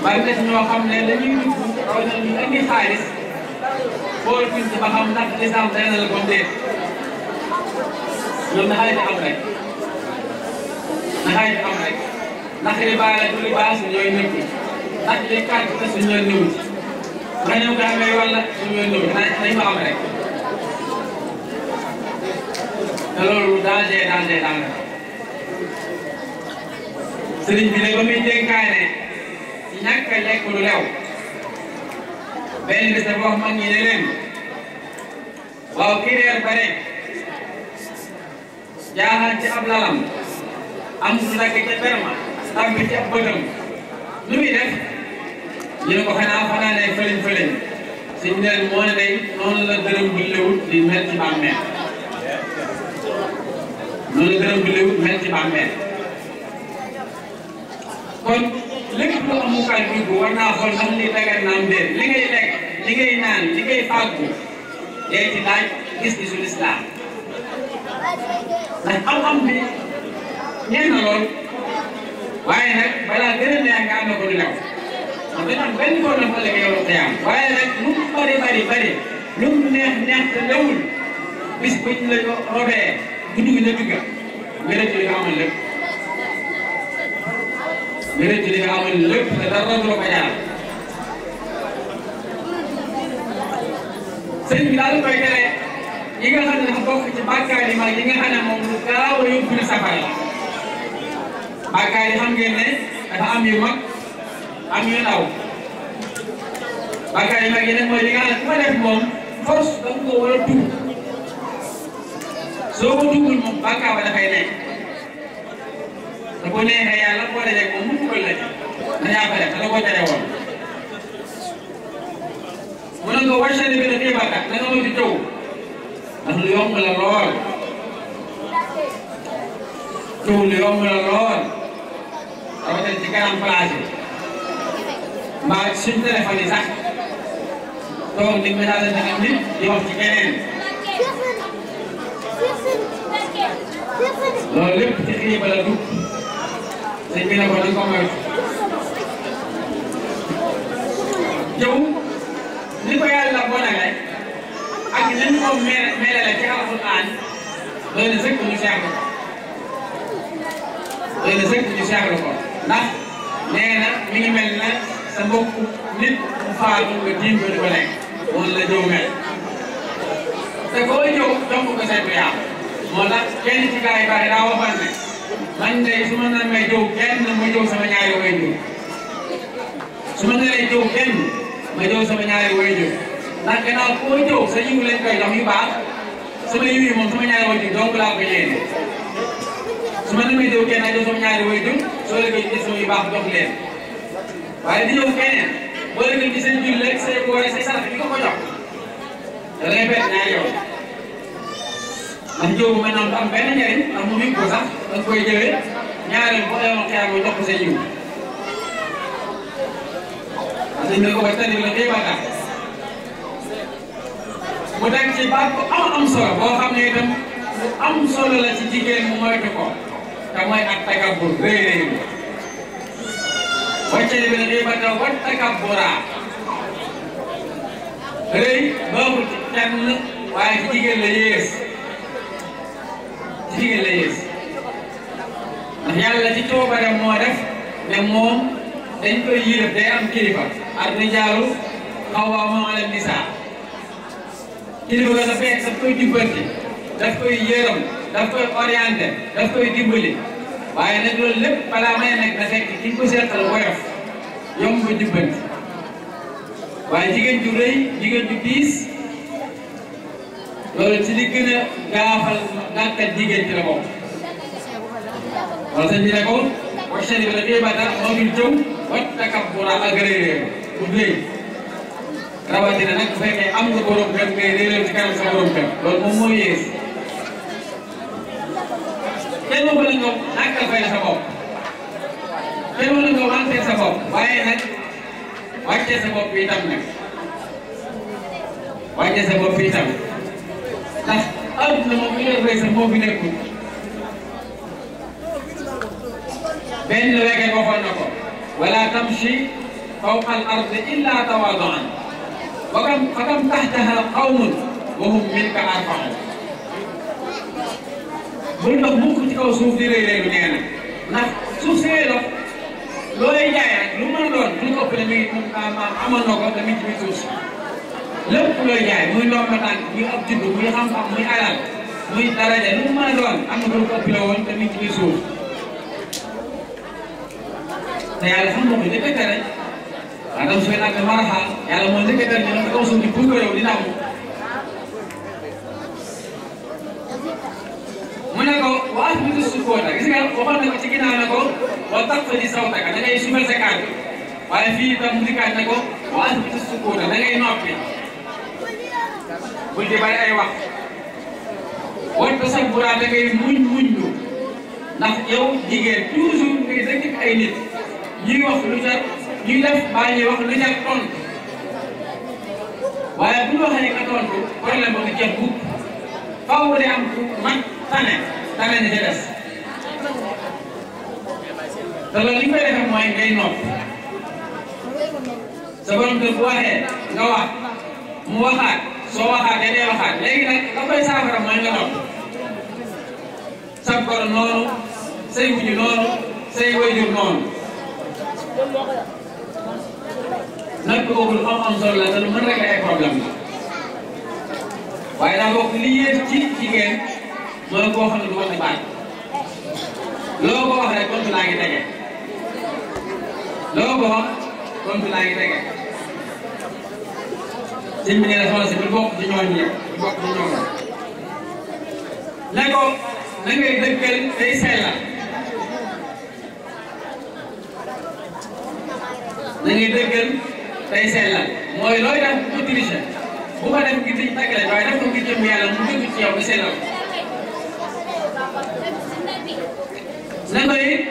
bari na ci ñoo xam ne dañuy dugg rawatina ñu indi xaalis xool kuñ ci ba xam ndax lislaam day na la comme déet ñoom na xaalis am rek na xaalis am rek ndax riba la du riba suñu ñooy nekk ndax li kàddu te suñu ñooy ñëw ci nga ñëw nga amee wala suñu ñooy ñëw nañ ma am rek te loolu danger sëriñ bi ne ba muy dénkaane ci ñàkk a lekk lu lew benn bés dafa wax mag ñi ne leen waaw kii reer ba ne jaaxal ci ab lalam am lu dagg ca berma tàmbi ci ab bëtam nu muy def ñu ne ko xanaa fanaanee fëleñ suñ leen moo ne day noonu la dërëm bu lewut di mel ci bàmmeel noonu la dërëm bu lewut mel ci bàmmeel kon lépp lu amukaay dugg war naa xool ndax li dagat naam déet li ngay lekk li ngay naan li ngay fàggu dee ci laaj gis-gisu lislaam ndax am bi ñeen na lool waaye nag balaa gën a neex nga am na ko du lew ndax dañu am benn problème bu ëllëgee yow te am waaye nag lu mu bari lu mu neex te lewul bis buñ la robee guddi gi na dugga nga rëcc li nga amoon lépp nga rëcc li nga amoon lépp te dara du la ko jaar sëñ bi daal koy tere yi nga xam ne dafa bokk ci bàkkaar yi mag yi nga xam ne moom lu gaaw a yóbbu na safara la bàkkaar yi xam ngeen ne dafa am yu mag am yu ndaw bàkkaar yi mag yi nag mooy li nga xam ne ku ko def moom force da nga ko war a tuub soo ko tuubul moom bàkkaar ba dafay nekk te boo neexee yàlla boo dajee moom mu tuubal la ci dañaa ko def te da koo tere woon mu ne nga wàccale bi dafay bàkkaar da nga mën di taw ndax lu yomb la lool taw lu yomb la lool rawatina ci kanam place yi mbaa suñ téléphone yi sax toog di message ak nit di wax ci keneen loolu lépp ci xiiba la dugg sëñ bi ne ko dañ ko moytu jëw ni ko yàlla bonale ak ni ñu ko melale ci alxuraan doy na sëkk ñu seexlu ko ndax nee na mi ngi mel na sa mbokk nit mu faatu nga tiim ko di ko lekk moom la jëw mel te koo jëw jomb ko saytu yaa moo tax kenn ci gars yi bari daa waxoon ne man de su ma namee jëw kenn ma jëw sama ñaari waajur su ma naree jëw kenn ma jëw sama ñaari waajur ndax gannaaw koo jëw sa yiw lañ koy jox yu baax sama yiw yi moom sama ñaari waajur donc laa ko yéene su ma namee jëw kenn a jëw sama ñaari waajur soo leen koy gis yu baax jox leen waaye di jëw keneen boo leen gis seen julli rek say boole say sarax bi ko ko jox da ngay bett ñaari yoon ndax jëw bu mel noonu du am benn njëriñ ndax mu ko sax da nga koy jëwee ñaareel bu ayoon xeer ba jox ko sa yiw parce que ñu ko wax tani la day bàkkaar mu teg ci baat bu am solo boo xam ne itam lu am solo la ci jigéen mu moytu ko te mooy ak tagabbur rëy wàccale bi ne ba taw wat takabbura rëy baaxul ci kenn waaye ci jigéen la yées ci jigéen la yées ndax yàlla ci coobareem moo def ne moom dañ koy yilif day am kilifa ar-rijaalu qawwaamuuna ala nisaa kilifa ga daf koy jubbanti daf koy yërëm daf koy orienté daf koy dimbali waaye nag loolu lépp balaa may nekk na fekk ki ko seetal woyof yomb ba jubbanti waaye jigéen ju rëy jigéen ju diis loolu ci li gën a gaafal gàttal jigéen ci la bokk wala sëñ bi ne ko wactani bi la xiibata moo dul jëw wat takabbura ak réeréer bu rëy rawatina nag bu fekkee am nga borom kër ngay réeréer ci kanam sa borom kër loolu moom moo yées kenn moo ko la nga nàkkal fay sa bopp kenn moo la nga wanteel sa bopp waaye nag wàccee sa bopp itam nag wàccee sa bopp itam ndax adduna moom li nga rëy sax moo fi nekkul benn wege waxoon na ko wala tamshi fawqa al ardi illa tawaduan wa kam tahtaha qawmun wa hum minka arfa'u bul dox mukk ci kaw suuf di rëy rëylu nee na ndax suuf si ngay dox looy jaay rek lu mën a doon lu ko ëpp ne mi amoon na ko tamit ci biir suuf si lépp looy jaay muy ndomba tànk muy ab juddu muy xam-xam muy alal muy daraja lu mën a doon am na lu ko ëpp la woon tamit ci biir suuf te yàlla xam nga ko njëkk a tere maanaam su fekkee ak maraxa yàlla moo njëkk a tere ñu ne kaw suuf di pour que yow dina am mu ne ko wa asbitu sukuuta gis nga waxoon na ko ci ginnaaw ne ko wa taqdi sawtaka da ngay suufal sa kàddu waaye fii itam mu dikkaat ne ko wa asbitu sukuuta da ngay noppi bul di bari ay wax wante sa buraa da ngay muñlu ndax yow jigéen toujours ngay dëkk ay nit ñuy wax lu jar ñuy def mbaa ñuy wax lu jar tontu waaye bu ñu waxee nga tontu problème ba nga jeex bu faaw de am ku man tane ni ci des te loolu li ñu koy defee mooy ngay nopp sa borom kër bu waxee nga wax mu waxaat soo waxaatee day waxaat léegi nag la koy saafara mooy nga nopp sa koro noonu say wuju noonu say wayjur noonu nag boobu lu am solo la te lu mën régler ay problème la waaye daa bokk li yées ci jigéen mooy koo xam ne du wax baat loo ko wax rek tontu laa ngi tege loo ko wax tontu laa ngi tege sëñ bi nee na soxna si du bokk ci ñooñu yëpp du bokk ci ñooñu ne ko na ngay dëggal day sellal na ngay dëggal day sellal mooy looy def bu tricher bu ko def ngir di tàggale waaye def ko ngir jëm yàlla mu dëgg ci yow di sellal na ko it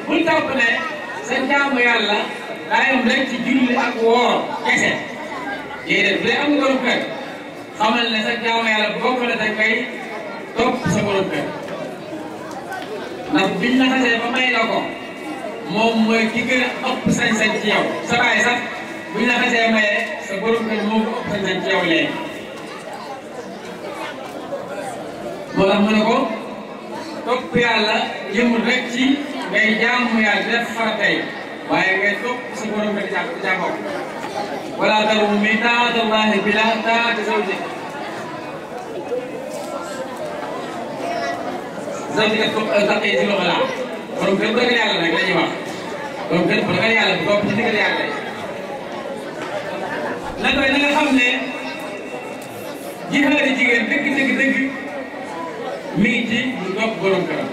bul topp ne sa jaamu yàlla daa yom rek ci julli ak woor kese déedéet bu dee am nga borom kër xamal ne sa jaamu yàlla bokk na te ngay topp sa borom kër ndax biñ la xasee ba may la ko moom mooy ki gën a ëpp sañ-sañ ci yow sa baay sax buñ la xasee maye sa borom kër moo ko ëpp sañ-sañ ci yow léegi moo tax mu ne ko topp yàlla yëmul rek ci ngay jaamu yàlla def faratay waaye ngay topp sa borom kër di jàppoo wala tarum min taa'ati Allahi bila taa'ati zawjik zawjika taqi ci loxo laa borom kër bu ragal yàlla nag la ñuy wax borom kër bu ragal yàlla bu topp ci ndigal yàlla na koy na nga xam ne jihaadi jigéen dëgg mi ngi ci lu topp borom këram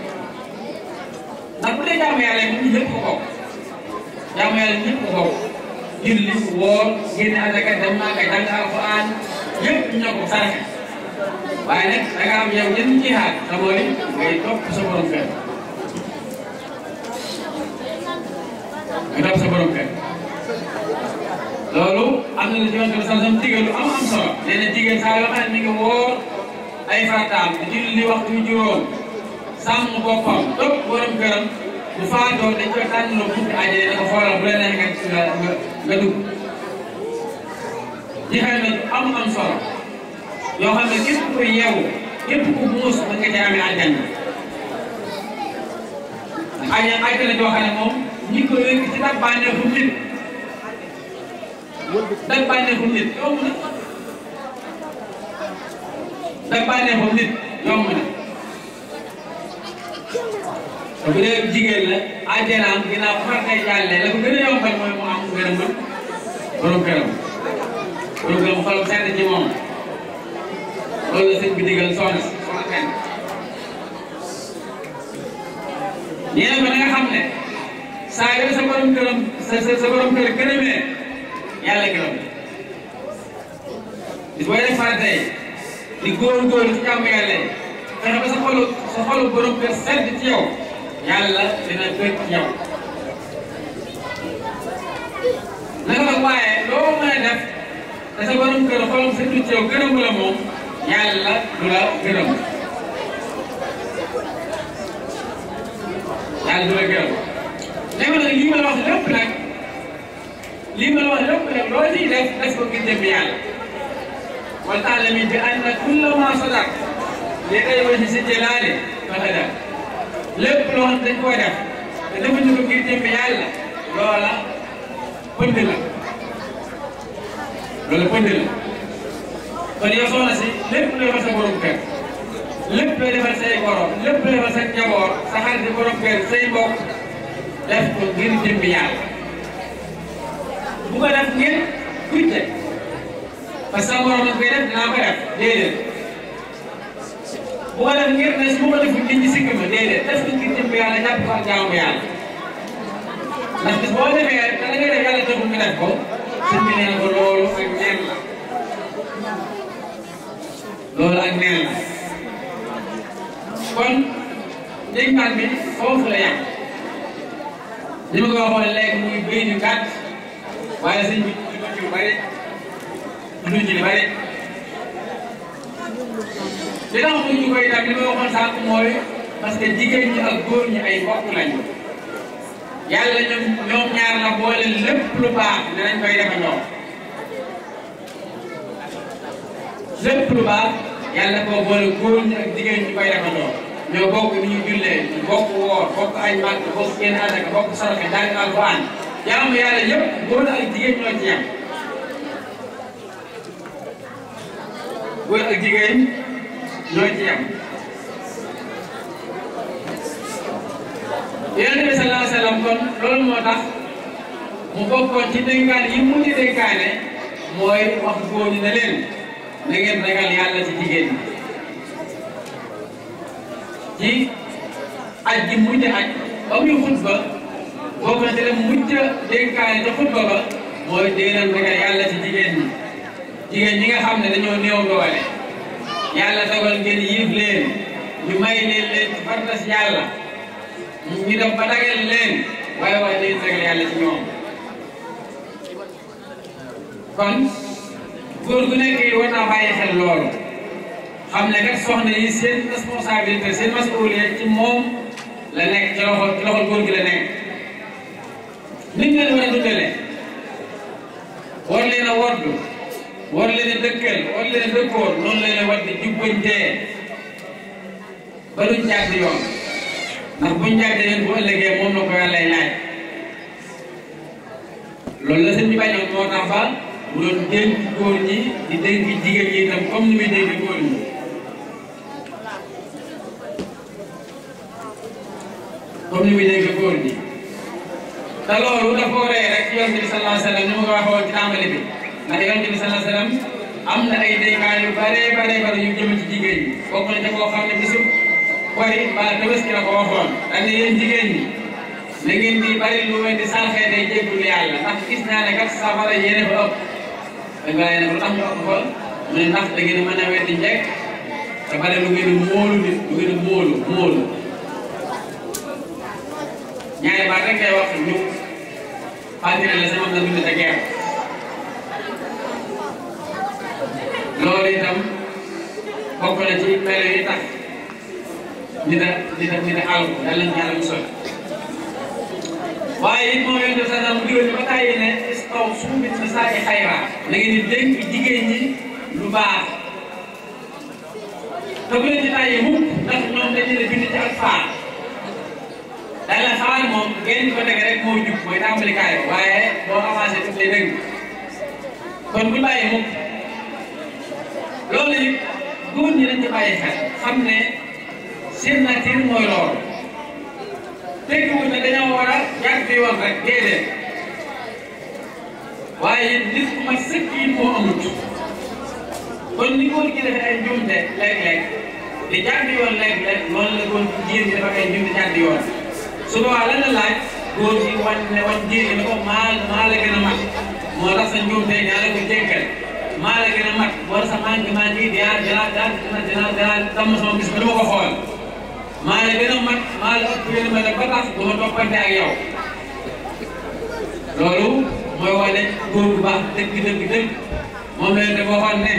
ndax bu dee jaamu yàlla yi ñëpp ko bokk jaamu yàlla ñëpp ko bokk julli woor génne asaka dem Makka jàng alxuraan yëpp ñoo ko saraxe waaye nag da nga am yow yenn jihaad te mooy ngay topp sa borom kër nga topp sa borom kër loolu am na lu ci yoon sax sam digal lu am solo nee na jigéen saa yoo xam ne mi ngi woor ay farataam di julli waxtu juróom sàmm boppam topp borom këram du faat faatoo dañ koy tànnaloo buntu àjjana ne ko xoolal bu la neex nga dugg jeexal na am solo yoo xam ne képp ku yeewu képp ku muus mën nga cee amee àjjana àjjana joo xam ne moom ñi ko wékk ci dab bànneexu nit dab bànneexu nit yomb na dab bànneexu nit yomb na te bu dee jigéen la àjjanaam ginnaaw bu fartay jàllee la ko gën a yombal mooy mu am ngërëmal borom këram xolam sedd ci moom loolu la sëñ bi digal soxna kenn ñeene ko na nga xam ne saa yoo sa borom këram sa borom kër gërëmee yàlla gërëm di booy def faratay di góorgóorlu ci jàmm yàlla fexe ba sa xolu borom kër sedd ci yow yàlla dina bëgg ci yow naka la waaye loo mën a def te sa borom kër xolam sedd ci yow gërëm la moom yàlla du la gërëm yàlla du la gërëm léegi nag lii ma la wax lépp nag loo ciy def ko ngir jëm yàlla wal ta'lami bi anna kulla ma sadaq li day wajhi si jalaale fa hada lépp loo xam dañ koy def te defuñu ko ngir jëm yàlla loola pënd la kon yow soxna si lépp looy defal sa borom kër lépp looy defal say borom lépp looy defal sa njaboot sa xarit borom kër say mbokk def ko ngir jëm yàlla bu ko def ngir kutte parce que sa borom la koy def dinaa ko def déedéet bu ko def ngir ne su ma ko defee nit ñi sikk ma déedéet def ko ngir jëm yàlla jàpp ko ak jaamu yàlla ndax bis boo defee da ngay def yàlla taxul nga def ko sëñ bi nee na ko loolu ak neen la kon dénkaan bi foofu la yàq li ma ko waxoon léegi muy béy ñu gàtt waaye sëñ bi tudd ci lu bari li tax ñu koy itam li ma waxoon sànq mooy parce que jigéen ñi ak góor ñi ay mbokk lañu yàlla ñoom ñaar la boole lépp lu baax dinañ koy defandoo lépp lu baax yàlla koo boole góor ñi ak jigéen ñi koy defandoo ñoo bokk ni ñu jullee bokk woor bokk añ màkk bokk génn àddaka bokk saraxe jàng alxuraan jaamu yàlla yëpp góor ak jigéen ñoo ci yem góor ak jigéen ñoo ci yem Yonent bi sallallahu alayhi wa sallam kon loolu moo tax mu bokkoon ci dénkaan yi mu di dénkaane mooy wax góor ñi ne leen na ngeen ragal yàlla ci jigéen ñi ci aj gi mujj aj ba muy xutba bokk na ci leen mujj dénkaane ca xutba ba mooy dee leen ragal yàlla ci jigéen ñi nga xam ne dañoo néew doole yàlla dogal ngeen yiif leen ñu may leen ci fartas yàlla ñu dem ba dagal leen waaye dañuy ragal yàlla ci ñoom kon góor gu nekk yi war naa bàyyi xel loolu xam ne kat soxna yi seen responsabilité seen masuuliya ci moom la nekk ci loxol góor gi la nekk nit leen war a dundale war leen a woddu war leen a dëkkal war leen a dëkkoon noonu leen a war di jubbantee ba duñ jàdd yoon ndax buñ jàddee yoon bu ëllëgee moom la ko yàlla laaj loolu la sëñ bi bañoon moo tax ba mu doon dénk góor ñi di dénk jigéen ñi itam comme ni muy dénk góor ñi te loolu dafa ko rey rek ci Yonent bi sallallahu alayhi wa sallam ni ma ko waxoon ci tàmbali bi ndax Yonent bi sallallahu alayhi wa sallam am na ay dénkaan yu bare yu jëm ci jigéen ñi bokk na ca koo xam ne bisu Kori mbaa Tabaski la ko waxoon dañ ne yéen jigéen ñi na ngeen di bari lu ngeen di sànqee day jéggul yàlla ndax gis naa ne kat safara yéene fa ëpp dañ ko lu tax ñu ëpp fa mu ne ndax da ngeen mën a weddi njëkk te bari lu ngeen di móolu nit lu ngeen di móolu ñaari baat rek ngay wax ñu fàttali la sama na bind te geew loolu itam bokk na ci melo yi tax nit a àll yàlla ñu yàlla musal waaye it moom yonent bi sallallahu alayhi wa sallam mu digal ñu ba tàyyi ne istawsuu bin nisaa'i xayran na ngeen di dénk jigéen ñi lu baax te bu leen ci tàyyee mukk ndax ñoom dañu ne bind ci ak faar daal la faar moom ngeen di ko tege rek moo jub mooy tàmbalikaay waaye boo avancé tuuti lay dëgg kon bu bàyyi mukk loolu it góor ñi dañ ci bàyyi xel xam ne seen nature mooy loolu tekkiwul ne dañoo war a yàgg di yoon rek déedéet waaye nit ku ma sëkk yi moo amut kon ni góor gi defee ay njumte léeg-léeg di jàdd yoon léeg-léeg noonu la góor jigéen ñi dafa ay njumte jàdd yoon su boobaa lan la laaj góor gi wan jigéen ne ko maa la gën a mat moo tax sa njumte dinaa la ko jéggal maa la gën a mat war sa manqué dinaa damm sama bis ba du ma ko xool maa la gën a mat maa la ëpp gën a mel ba tax du ma toppante ak yow loolu mooy wane góor bu baax dëgg moom la ñu waxoon ne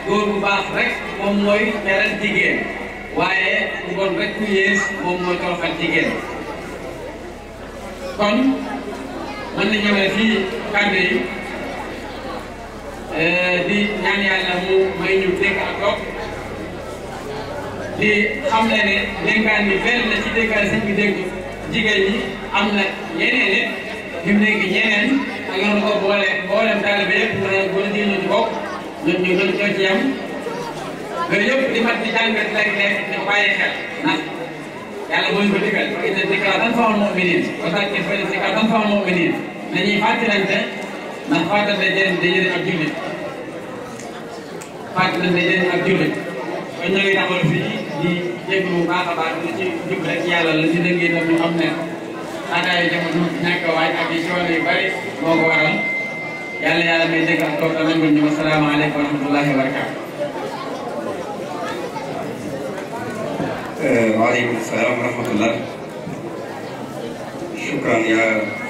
góor bu baax rek moom mooy teral jigéen waaye ku bon rek ku yées moom mooy toroxal jigéen kon mën na ñëwee fii kàddu yi di ñaan yàlla mu may ñu dégg ak topp di xam le ne dénkaan bi benn la ci dénkaan sëñ bi dégg jigéen ñi am na yeneen nit fi mu nekk ñeneen ak yoon ko boolem taalibe yëpp mën a góor jigéen ñu ci bokk ñoo ci yem loolu yëpp di mat di jàngat léeg-léeg di ko bàyyi xel ndax yàlla moo ñu ko digal fa inna zikraa tanfa'ul mu'miniin wa zakkir fa inna zikraa tanfa'ul mu'miniin nañuy fàttalante ndax fàttalante day jëriñ ab jullit fàttalante day jëriñ ab jullit kon ñu ngi taxawal fii di jéglu bu baax a baax lu ci jub rek yàlla la ci dëggee tam ñu xam ne ataaya jamono ñàkk waaj ak yi coono yu bari moo ko waral yàlla may dégg ak toog nangul ñu asalaamaaleykum wa rahmatullahi wa barakaatu. waaleykum salaam wa rahmatullah. shukran ya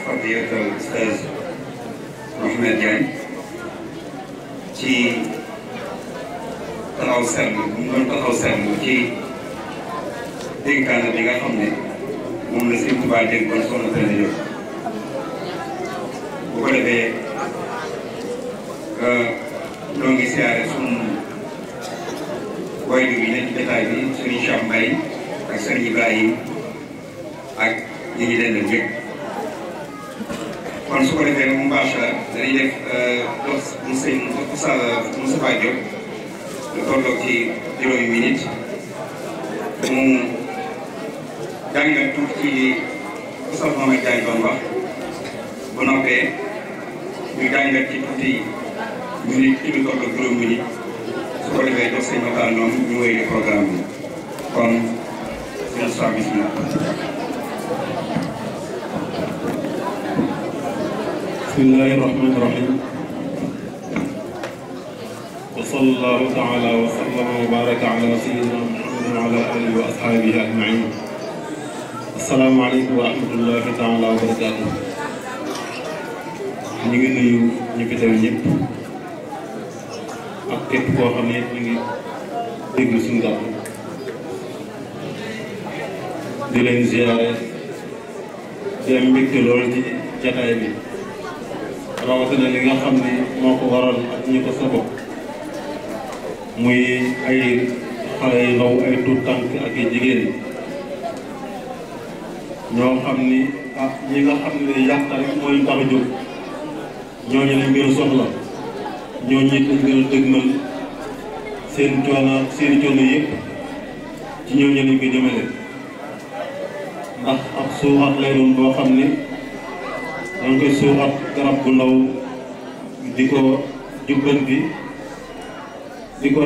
fadilatal ustaz Mouhamed Diagne ci taxaw seetlu bu mu doon taxaw seetlu ci dénkaane bi nga xam ne moom la Sëriñ Tuubaa dénkoon Soxna Penda Diop bu ko defee ñoo ngi siyaare sunu waylu bi nekk ci jotaay bi Serigne Cheikh Mbaye ak Serigne Ibrahim ak ñi ngi leen ñëpp kon su ko defee mu mbaaxala dañuy def dox Moustapha Diop lu tolloog ci juróomi minute mu jàngal tuuti ci Oustaz Mouhamed Diagne doon wax bu noppee ñu jàngal ci tuuti minute ci lu tolloog juróomi minute su ko defee jox sëñ Matar ñoom ñu wéy programme bi kon seen soir bismillah. bismillahi rahmani rahim wa sallallahu taala wa sallama wa baraka ala sayyidina muhammadin wa ala alihi wa ashabihi ajmain. assalaamu aleykum wa rahmatullahi taala wa barakatuh. ñu ngi nuyu ñu fi teew ñëpp ak képp koo xam ne ñu ngi déglu suñu gàtt di leen ziare di am mbégte lool ci jataay bi rawatina li nga xam ne moo ko waral ak ñi ko sabab muy ay xale yu ndaw ay tuut tànk ak i jigéen ñoo xam ni ñi nga xam ne yàq rek mooy tax a jóg ñooñu lañ gën a soxla ñooñu it lañ gën a dëgmal seen coono yëpp ci ñooñu lañ ko jëmale ndax ab suuxat lay doon boo xam ni danga koy suuxat garab bu ndaw di ko jubbanti di ko